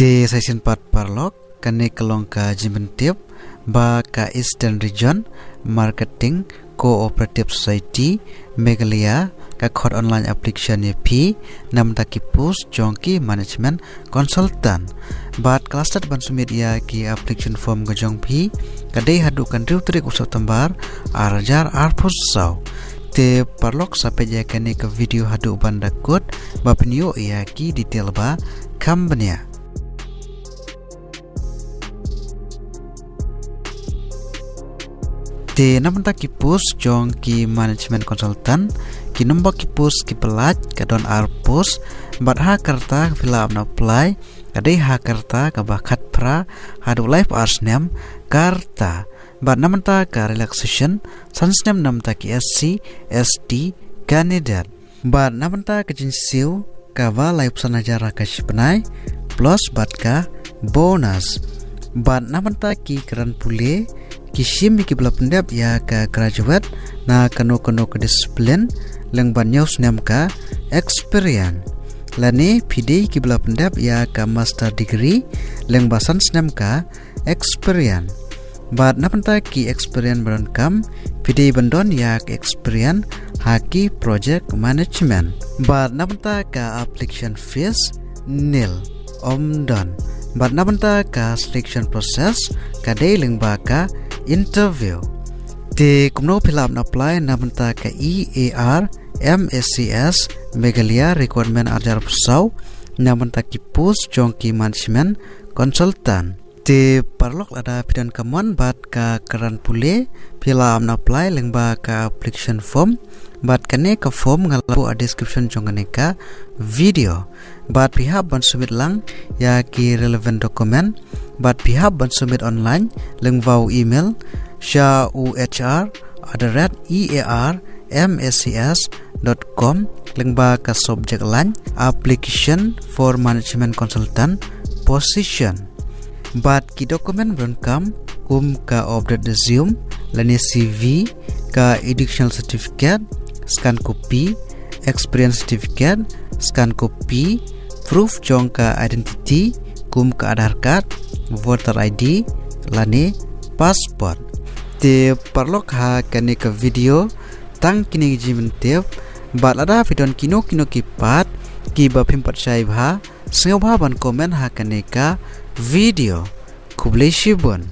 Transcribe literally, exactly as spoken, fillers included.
Te sa shisien pat paralok, kane ka long ka jingpyntip ba ka Eastern Region Marketing Cooperative Society Meghalaya ka khot online application ïa phi na bynta ki post jong ki management consultant. Bad ka last date ban submit ïa ki application form ka jong phi ka dei haduh ka hynriew tarik u September ar hajar arphew saw. Te paralok, sa peit ïa kane ka video haduh ban da kut ba phin ïoh ïa ki detail ba kham bniah. Te na bynta ki post jong ki management consultant, ki number ki post kiba lait ka don ar post, bad ha ka rta ka phi lah ban apply ka dei ha ka rta kaba khatphra haduh laiphew ar snem ka rta. Bad na bynta ka relaxation, san snem na bynta ki S C, S T candidate. Bad na bynta ka jingsiew kaba laiphew san hajar ha ka shi bnai, plus bad ka bonus. Bad na bynta ki kren pule, ki shim ïa kiba la pyndep ïa ka graduate na kano kano ka discipline lyngba hynñiew snem ka experience. Lane phi dei kiba la pyndep ïa ka master degree lyngba san snem ka experience. Bad na bynta ki experience ba donkam, phi dei ban don ïa ka experience ha ki project management. Bad na bynta ka application fees, nil, ym don. Bad na bynta ka selection process ka dei lyngba ka interview. Te kumno phi lah ban apply na bynta ka E A R M A C S Meghalaya requirement ar hajar arphew saw na bynta ki post jong ki management consultant. Te paralok, lada phi don ka mon bad ka kren pule, phi lah ban apply lyngba ka application form. Bad kane ka form nga la buh ha description jong kane ka video. Bad phi hap ban submit lang ïa ki relevant document. Bad phi hap ban submit online lyngba u email sha u H R at the rate E A R M A C S dot com lyngba ka subject line application for management consultant position. Bad ki document ba donkam kum ka updated resume lane C V, ka educational certificate, scan copy, experience certificate, scan copy, proof jong ka identity kum ka Aadhaar card, voter I D lane passport. Te paralok, ha kane ka video tang kine ki jingpyntip. Bad lada phi don kino kino ki pat kiba phim pat shai bha, sngewbha ban comment ha kane ka video. Khublei shibun.